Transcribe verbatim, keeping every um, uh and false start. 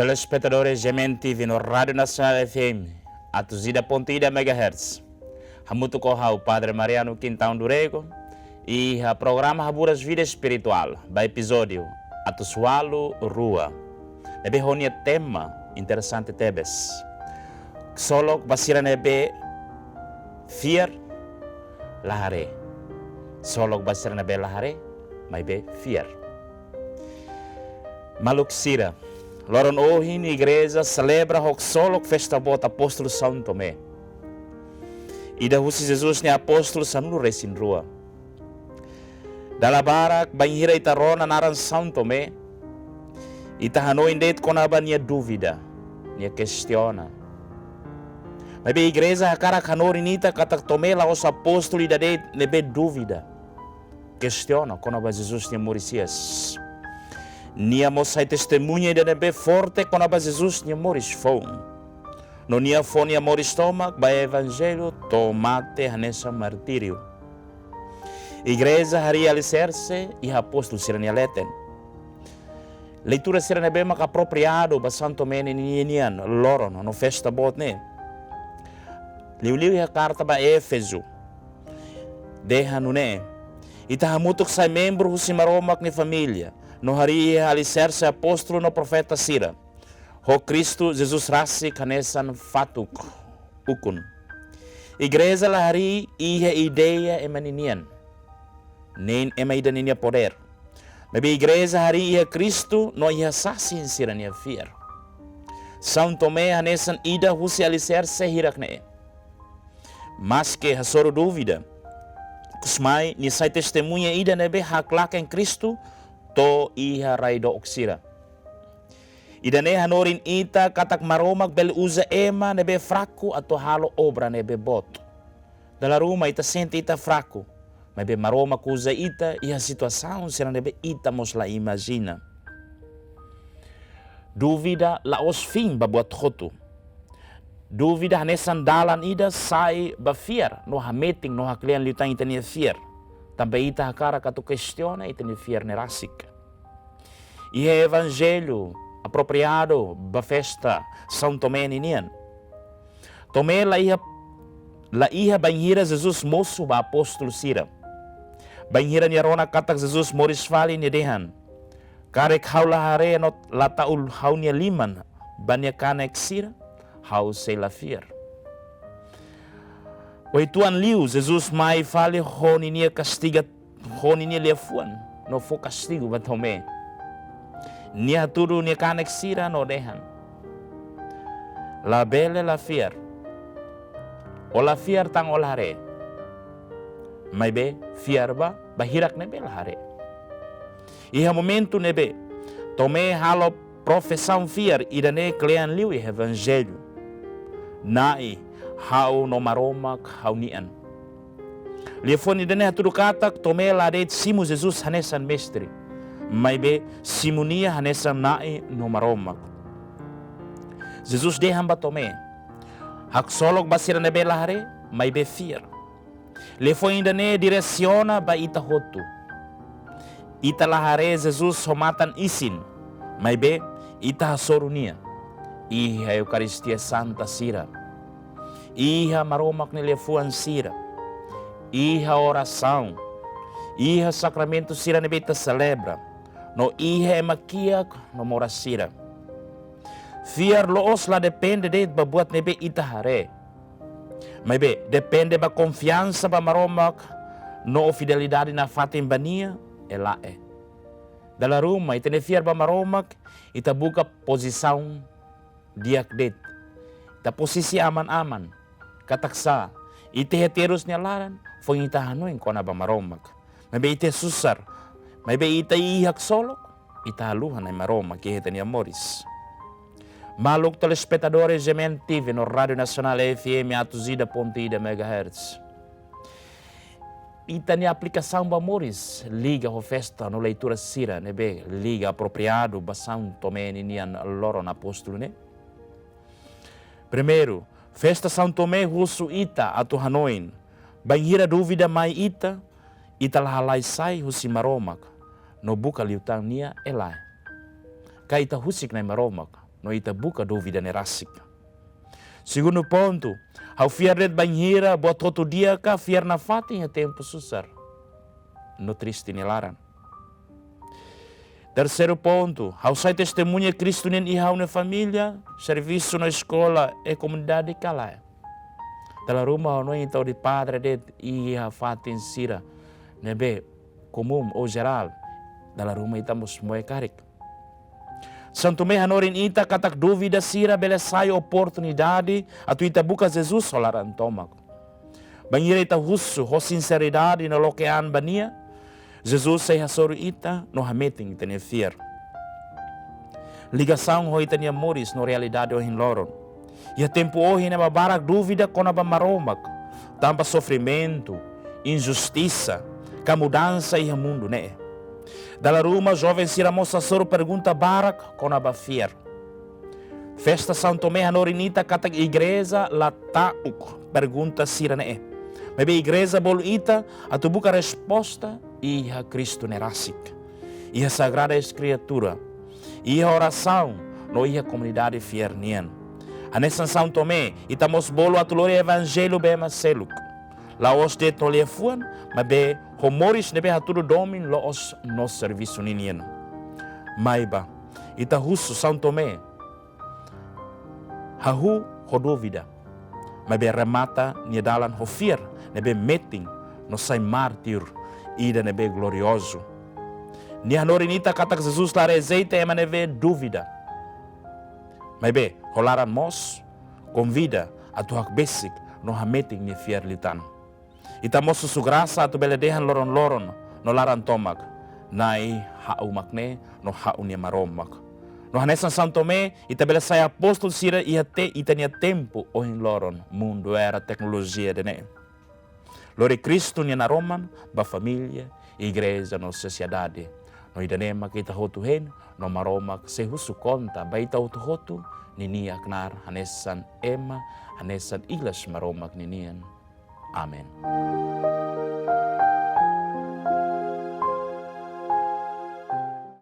Telespetadores G M N T V no Rádio Nasionál F M atus ida pontu ida megahertz. Hamutuk ho ha'u Padre Mariano Quintão do Rego, iha programa Haburas Vida Espirituál, ba epizódiu atus ualu rua. Ne'ebé ho nia tema interesante tebes. Ksolok ba sira ne'ebé fiar la haree. Ksolok ba sira ne'ebé la haree, maibé fiar. Maluk sira, loron ohin igreja selebra ho ksolok festa boot apóstolu São Tomé. Ida husi Jesus nia apóstolu sanulu-resin-rua. Dala barak bainhira ita rona naran São Tomé, ita hanoin de'it kona-ba nia dúvida, nia kestiona. Maibé igreja hakarak hanorin ita katak Tomé la'ós apóstolu ida de'it ne'ebé dúvida, kestiona kona-ba Jesus nia moris hi'as. Nia mós sai testemuña ida ne'ebé forte kona-ba Jesus nia moris foun. No nia fó nia moris tomak ba evanjellu to'o mate hanesan martíriu. Igreja harii aliserse iha apóstolu sira-nia leten. Leitura sira ne'ebé mak apropriadu ba São Tomé nian, nian loron no festa boot ne'e. Liuliu iha karta ba Éfeso, dehan nune'e: Ita hamutuk sai membru husi Maromak nia família, no harii iha aliserse apóstolu no profeta sira, ho Kristu Jesus rasik hanesan fatuk ukun. Igreja la harii iha ideia ema ninian, nein ema ida ninia podér. Maibé igreja harii iha Kristu no iha sasin sira-nia fiar. São Tomé hanesan ida husi aliserse hirak-ne'e. Maske hasoru dúvida, ikus mai nia sai testemuña ida ne'ebé haklaken Kristu to'o iha rai dook sira. Ida-ne'e hanorin ita katak Maromak bele uza ema ne'ebé fraku atu halo obra ne'ebé boot. Dala ruma ita sente ita fraku, maibé Maromak uza ita iha situasaun sira ne'ebé ita mós la imajina. Dúvida la'ós fin ba buat hotu. Dúvida hanesan dalan ida sai ba fiar, no hametin no haklean liután ita-nia fiar. Tanba ita hakarak atu kestiona ita-nia fiar ne'e rasik. Iha evanjellu apropriadu ba festa São Tomé ninian. Tomé la iha, la iha bainhira Jesus mosu ba apóstolu sira. Bainhira nia rona katak Jesus moris fali, nia dehan: Karik ha'u la haree no la tau ha'u-nia liman ba nia kanek sira, ha'u sei la fiar. Uitoan liu Jesus mai fali ho ninia kastiga, ho ninia liafuan, no fó kastigu ba Tomé. Nia hatudu nia kanek sira no dehan: Labele la fiar. Ó la fiar tan ó la haree. Maibé fiar ba, ba hirak ne'ebé la haree. Iha momentu ne'ebé Tomé halo profesaun fiar ida-ne'e kle'an liu iha evanjellu: Na'i, ha'u no Maromak ha'u-nian. Liafuan ida-ne'e hatudu katak Tomé la de'it simu Jesus hanesan mestre, maibé simu nia hanesan Na'i no Maromak. Jesus dehan ba Tomé: Haksolok ba sira ne'ebé la haree, maibé fiar. Liafuan ida-ne'e diresiona ba ita hotu. Ita la haree Jesus ho matan isin, maibé ita hasoru nia iha Eukaristia Santa sira, iha Maromak nia liafuan sira, iha orasaun, iha sakramentu sira ne'ebé ita selebra, no iha ema kiak no moras sira. Fiar loloos la depende de'it ba buat ne'ebé ita haree, maibé depende ba konfiansa ba Maromak no fidelidade nafatin ba nia, elae. Dala ruma ita-nia fiar ba Maromak, ita buka pozisaun di'ak de'it. Ita posisi aman-aman. Katak sá, ita iha terus nia laran, foin ita hanoin kona-ba Maromak. Maibé ita susar, maibé ita iha ksolok, ita haluha Na'i Maromak iha ita-nia moris. Maluk telespetadores G M N T V no Rádio Nasionál F M atus ida pontu ida megahertz. Ita-nia aplikasaun ba moris liga ho festa no leitura sira ne'ebé liga apropriadu ba São Tomé ninian loron apóstolu ne'e. Primeiru, festa São Tomé husu ita atu hanoin, bainhira dúvida mai ita, ita la halai sai husi Maromak no buka liután nia, elae. Ka ita husik Na'i Maromak, no ita buka dúvida ne'e rasik. Segundu pontu, ha'u fiar de'it bainhira buat hotu di'ak ka fiar nafatin iha tempu susar no triste nia laran. Terseiru pontu, ha'u sai testemuña Kristu nian iha ha'u-nia família, servisu no eskola, iha komunidade ka lae. Dala ruma ha'u hanoin ita hodi padre de'it iha fatin sira ne'ebé komún ou jerál, dala ruma ita mós moe karik. São Tomé hanorin ita katak dúvida sira bele sai oportunidade atu ita buka Jesus ho laran tomak. Bainhira ita husu ho sinseridade no loke an ba nia, Jesus sei hasoru ita no hametin ita-nia fiar. Ligasaun ho ita-nia moris no realidade ohin loron. Iha tempu ohin ne'ebá barak dúvida kona-ba Maromak, tanba sofrimentu, injustisa, ka mudansa iha mundu ne'e. Dala ruma joven sira mós hasoru pergunta barak kona-ba fiar. Festa São Tomé hanorin ita katak igreja la ta'uk pergunta sira-ne'e. Maibé igreja bolu ita atu buka resposta iha Kristu ne'e rasik, iha Sagrada Eskritura, iha orasaun no iha komunidade fiar nian. Hanesan São Tomé, ita mós bolu atu lori evanjellu ba ema seluk. La'ós de'it ho liafuan, maibé ho moris ne'ebé hatudu domin loos no servisu ninian. Mai bá, ita husu São Tomé, hahú ho dúvida, maibé remata nia dalan ho fiar ne'ebé metin no sai mártir ida ne'ebé gloriozu. Nia hanorin ita katak Jesus la rejeita ema ne'ebé dúvida, maibé ho laran moos konvida atu hakbesik no hametin nia fiar liután. Ita mós husu grasa atu bele dehan loron-loron no laran tomak: Na'i, ha'u mak ne'e no ha'u-nia Maromak. No hanesan São Tomé, ita bele sai apóstolu sira iha te ita-nia tempu ohin loron, mundu era teknolojia ida-ne'e. Lori Kristu nia naroman ba família, igreja no sosiedade. No ida-ne'e mak ita hotu hein, no Maromak sei husu konta ba ita hotu-hotu ninia knaar hanesan ema, hanesan ilas Maromak ninian. Amen.